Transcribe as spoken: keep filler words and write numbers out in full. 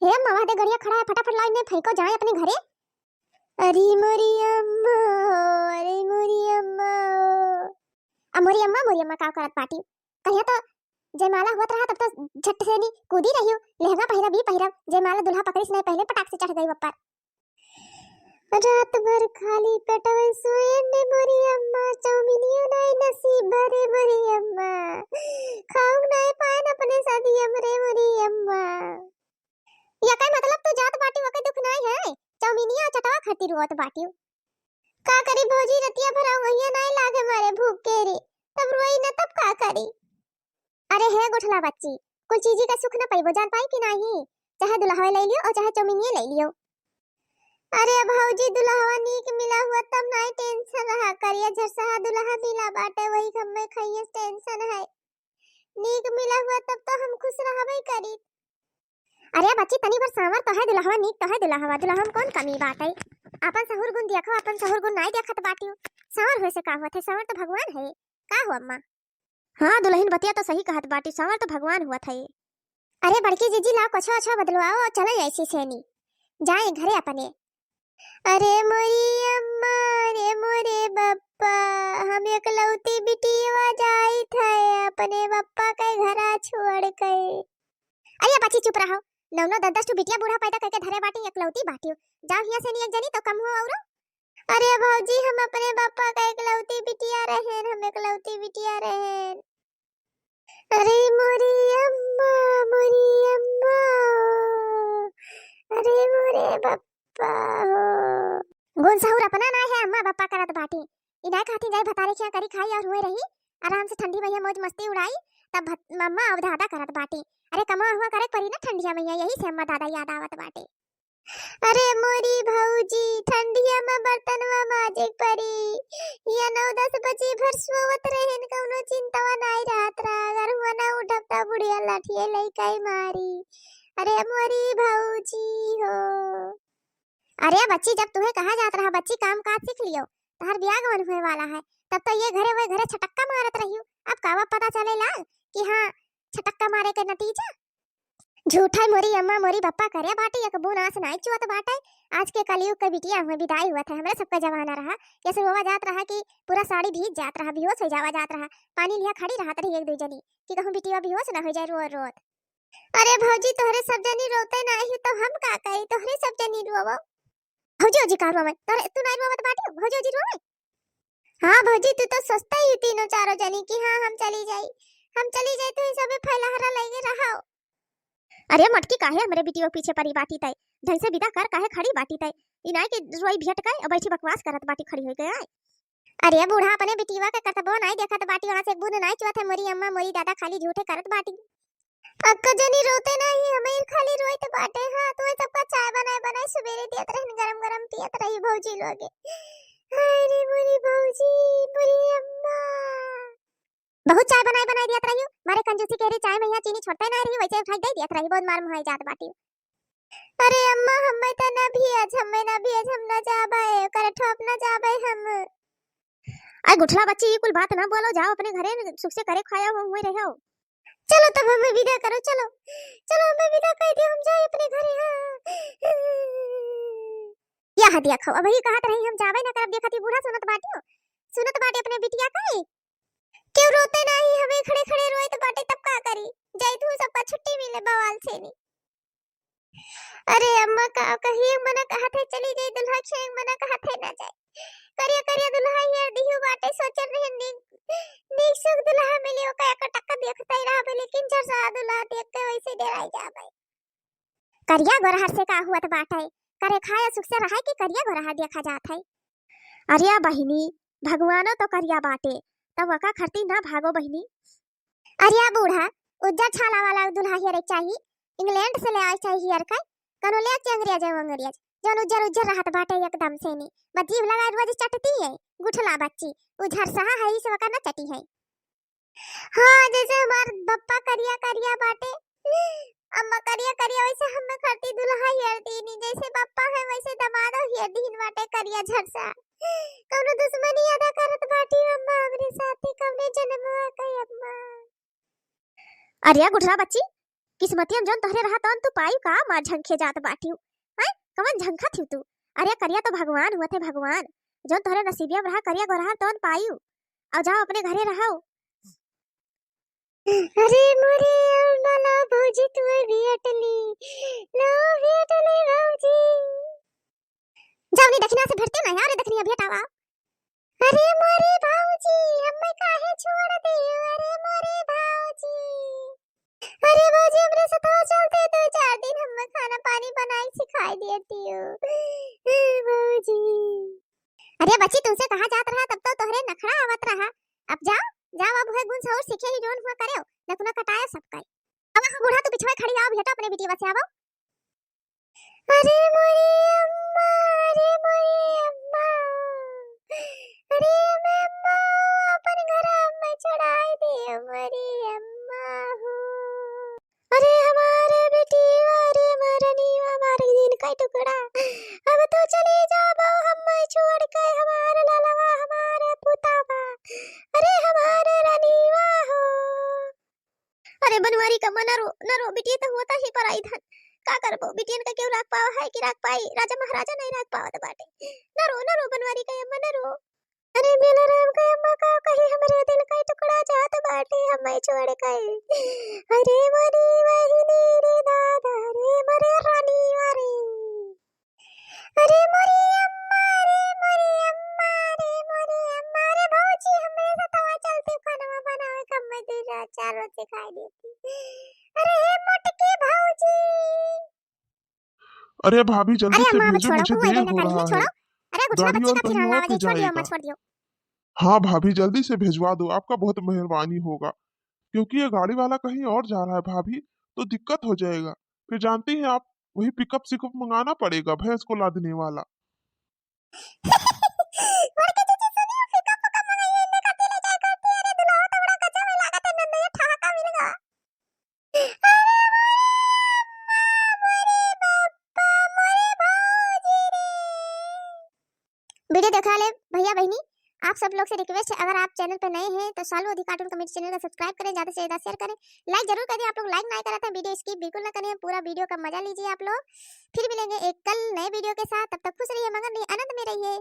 हे अम्मा, वह दे गड़िया खड़ा है, फटाफट लाओ, इन्हें फेंको, जाए अपने घरे। अरे मोरी अम्मा, अरे मोरी अम्मा। आ मोरी अम्मा, मोरी अम्मा का करत बाटी? कहिया तो जयमाला हुअत रहा, तब तो झट से नी कूदी रही हूँ, लहंगा पहिरब ही पहिरब। जयमाला दुल्हा पकड़िस नहीं, पहले पटाक से चढ़ गई ऊपर। रात भर खाली पेटवे सोएन रे मोरी अम्मा, चौमिनियो नाई नसीब भरे मोरी अम्मा, खाऊं नाई पाएन अपने सदियम रे मोरी अम्मा। या कई मतलब तू जात बाटी, ओके दुख नाई है, चौमिनिया चटवा खातिर रोत बाटी। का करी भौजी, रतिया भर वहिया नाई लागे मारे भूख के रे, तब रोई न तब का करी। अरे हे गुठला बच्ची, कुल चीजी का सुख न पइबो, जान पाई कि नाही? चाहे दुल्हवे ले लियो और चाहे चौमिनिये ले लियो। अरे भौजी, दुल्हवा नीक मिला हुआ तब नाही टेंशन रहा, करिया झरसहा दुल्हा मिला बाटे, वही हम्मे खइये टेंशन है। नीक मिला हुआ तब तो हम खुश रहबे करी। अरे बच्ची, तनी भर सांवर तो है दुल्हवा, नीक तो है दुल्हवा, दुल्हवा में कौन कमी बाटे? अपन सहुर गुण देखो, अपन सहुर गुण नाही देखत बाटियो। सांवर होए से का होत है, सांवर तो भगवान है। का हो अम्मा? हाँ दुल्हन, बतिया तो सही कहत बाटी, सांवर तो भगवान हुआ था ये। अरे बड़की जीजी, लाओ कछवा वछवा बदलवाओ और चले जाए सीसेनी, जाए घरे अपने। अरे मोरी अम्मा, अरे मोरे बप्पा, हम एकलौती बिटिया जाइत है अपने बप्पा के घरा छोड़ के। अरे बच्ची चुप रहो, नौ नौ दस दस ठो बिटिया बूढ़ा पैदा करके धरे बाटी, एकलौती बाटी। जाओ हियाँ से नी एक जनी तो कम हो औरो। अरे भौजी, हम अपने बप्पा का एकलौती बिटिया रहेन, हम एकलौती बिटिया रहेन। अरे मोरी अम्मा, मोरी अम्मा, अरे मोरे बप्पा हो। गुण सहूर अपना ना है, अम्मा बप्पा करत बाटी। इनाय कहती जाए भतारे खिया करी खाई और हुए रही, आराम से ठंडी मैया मौज मस्ती उड़ाई, तब भत-, अम्मा अवधादा करत बाटी। अरे कमा हुआ करे परी ना ठंडिया मैया, यही से अम्मा दादा याद आवत बाटे। अरे मोरी भौजी, ठंडिया में बर्तनवा माजे परी। या नौ दस बजे भर सोवत रहेन, कौनो चिंतवा नाई रहत रहा। अगर हुआ ना उठब त बुढ़िया लाठिए लइकाई मारी। अरे मोरी भौजी हो। अरे बच्ची, जब तुम्हें कहा जात रहा बच्ची काम काज सीख लियो, तहार बियाह गवन हुए वाला है, तब तो ये घरे हुए घरे छटक्का मारत रहियो। अब कावा पता चले लाग कि हाँ, छटक्का मारे के नतीजा। झूठा मोरी अम्मा मोरी बप्पा करे बाटे, एक बून आस नाई चुअत बाटे। आज के कलयुग के बिटिया हुए विदाई हुआ थे, हमरे सबका जमाना रहा, ये सुबह जात रहा कि पूरा साड़ी भीज जात रहा, बेहोश हो जावा जात रहा, पानी लिया खड़ी रहत रही एक दो जनी कि कहूँ बिटिया बेहोश ना हो जाए रो रोत। अरे भौजी, तोहरे सब जनी रोते नाई हो, तब हम का करी, तोहरे सब जनी रोवो। भौजी, ओजी का रोवे? तोहरे, तू नाई रोवत बाटी, भौजी, ओजी रोवे? हाँ भौजी, तू तो सोचते ही तीनों चारों जनी कि हाँ, हम चली जाई, हम चली जाई, तू ही सबे फैलहरा लगे रहो। अरे मटकी, काहे हमरे बिटिया के पीछे परी बाटी तय? ढंग से विदा कर, काहे खड़ी बाटी तय? इनाई के रोई भेट के बैठी बकवास करत बाटी खड़ी होई के आए। अरे बूढ़ा, अपने बिटिया के करतबो नाई देखत बाटी, वहाँ से एक बूंद नाई चुअत है, मोरी अम्मा मोरी दादा खाली झूठे करत बाटी। अक्का जनी रोते नाही, हमें खाली रोइत बाटे। हाँ, तुम्हें सबका चाय बनाए बनाए सुबेरे दियत रहन, गरम गरम पियत रही भौजी लोगे। हाय रे मोरी भौजी, मोरी अम्मा। बहुत चाय बनाए बनाए दियत रही, मारे कंजूसी के रे चाय में यहाँ चीनी छोड़ते ना रही, वैसे उठाई दे दियत रही, बहुत मार मुहाई जात बाटी। अरे अम्मा, हमें तो ना भेज, हमें ना भेज, हम ना जाबे, करे ठोप ना जाबे हम। अरे गुठला बच्ची, ये कुल बात ना बोलो, जाओ अपने घरे सुख से करे खाया हो, हुए रहो। चलो तब हमें विदा करो, चलो, चलो हमें विदा कर दियो, हम जाए अपने घरे। हाँ। यह देखो, अबही कहत रही हम जाबे ना करब, देखत ही बूढ़ा सुनत बाटियो, सुनत बाटे अपने बिटिया का। क्यों रोते नाही, हमें खड़े खड़े रोइत बाटे, तब का करी? जाई तू सबका छुट्टी मिले बवाल से नी। अरे अम्मा का कही, एक मना कहत है चली जाई दुल्हा खिया, एक मना कहत है ना जाई। करिया करिया दुल्हा हेर दिहु बाटे, सोचल रहे नीक, नीक सुख दुल्हा मिली, ओका एक टक्का देखते ही रहबे, लेकिन झरसा दुल्हा देख के वैसे डेराई जाबे। करिया गोरहर से का हुअत बाटे? करे खाए सुख से रहे कि करिया गोरहर देखा जात है? अरे बहिनी, भगवानो तो करिया बाटे, तब वका खरती ना भागो बहिनी। अरे बूढ़ा, उज्जर छाला वाला दुल्हा हेरे चाही, इंग्लैंड से ले आए चाही हेर के, कनो ले आके अंग्रेज है अंग्रेज, जौन उज्जर उज्जर रहत बाटे एकदम से नी, बस जीभ लगा रोज चटती है, गुठला बच्ची, उज्जर सहा है, इस वका न चटी है। हाँ, जैसे हमार बप्पा करिया करिया बाटे, अम्मा करिया करिया, वैसे हमें खरती दुल्हा हेर दीनी, जैसे बप्पा है वैसे दमादो हेर दीन बाटे करिया झरसा। कौनो दुश्मनी अदा करत बाटी अम्मा हमरे साथे, कौने जन्मवा के अम्मा। अरे गुठला बच्ची, किस्मतिया में जौन तोहरे रहा तौन तू पायू का, मार झंखे जात बाटिउ। हैं? कवन झंखत हिउ तू? अरे करिया तो भगवान हुआ थे, भगवान। जौन तोहरे नसीबिया में रहा करिया गोरहर तौन पायू। अउ जाओ अपने घरे रहो। अरे मोरे अम्मा, ला भौजी तू अभी अटली, ला अभी अटली भौजी। जाओ नी दखिना से भिड़ते ना यार, दखिनी अभी हटावा। अरे मोरे भौजी, हमें काहे छोड़ दियो? अरे मोरे भौजी, अरे भौजी, हमरे सथवा चलते दो चार दिन, हमें खाना पानी बनाई सिखाई देतियो। ए भौजी। अरे बच्ची, तुमसे कहा जात रहा, तब तो तोहरे नखड़ा आवत रहा। अब जाओ, जाओ, अब है गुण सहूर सीखे ही जौन हुआ करेओ, नखुना कटाए सब करे। अब हो बूढ़ा, तू पिछवे खड़ी आओ बेटा, अपने बिटिया से आवो। अरे मोरे अम्मा, अरे मोरे अम्मा, अरे हमें अम्मा अपन घर में छोड़ाई दे, मोरे अम्मा हो। अरे हमारे बेटी, अरे मरनी, हमारे दिन का टुकड़ा, अब तो चले जाबो हमें छोड़ के, हमारे ललवा, हमारे पुतावा। अरे हमारे रनीवा हो। अरे बनवारी का अम्मा, न रो, न रो, बिटिया तो होता ही पराई धन। का करबो, बिटियन का केहू राख पावा है कि राख पाई? राजा महाराजा नहीं राख पावत बाटे। न रो, न रो बनवारी का अम्मा, न रो। अरे मेला राम का अम्मा, का कही, हमरे दिल का टुकड़ा जात बाटे हमें छोड़ के। अरे मोरी बहिनी रे दादा रे, मोरे रानी रे। अरे मोरी अम्मा रे, मोरी अम्मा रे, मोरी अम्मा रे, भौजी हमरे सथवा चलती खानवा बनावे, कम में दो रोज, चार रोज सिखाई देती। अरे हे मोटकी भौजी। अरे भाभी, जल्दी अरे से अम्मा, अब भेजो, छोड़ो, मुझे देर हो रहा है। छोड़ो। अरे कुछ ना, गाड़ी बच्ची और का फिर कहीं हंगामा और पे जाए, छोड़ दियो अम्मा, जाएगा। छोड़ दियो। हाँ भाभी, जल्दी से भिजवा दो, आपका बहुत मेहरबानी होगा, क्योंकि ये गाड़ी वाला कहीं और जा रहा है भाभी, तो दिक्कत हो जाएगा। फिर जानती हैं आप, वही पिकअप सिकअप मंगाना पड़ेगा, भैंस को लादने वाला। बड़के जीजी सुनियो, पिकअप उकअप मंगाइए, इन्ने खातिर ले जाए करती है रे, दुल्हा तो बड़ा गजब में लागत है, नंदे ठहाका मिल गवा। अरे मोरे अम्मा, मोरे बाप्पा, मोरे भौजी रे। वीडियो देखा ले भैया बहिनी, आप सब लोग से रिक्वेस्ट है, अगर आप चैनल पे नए हैं तो सालू अधिक कार्टून कॉमेडी चैनल का सब्सक्राइब करें, ज्यादा से ज्यादा शेयर करें, लाइक जरूर करें। आप लोग लाइक नहीं करते हैं, वीडियो स्किप बिल्कुल ना करें, पूरा वीडियो का मजा लीजिए आप लोग। फिर मिलेंगे एक कल नए वीडियो के साथ, तब तक खुश रहिए मगर नहीं, आनंद में रहिए।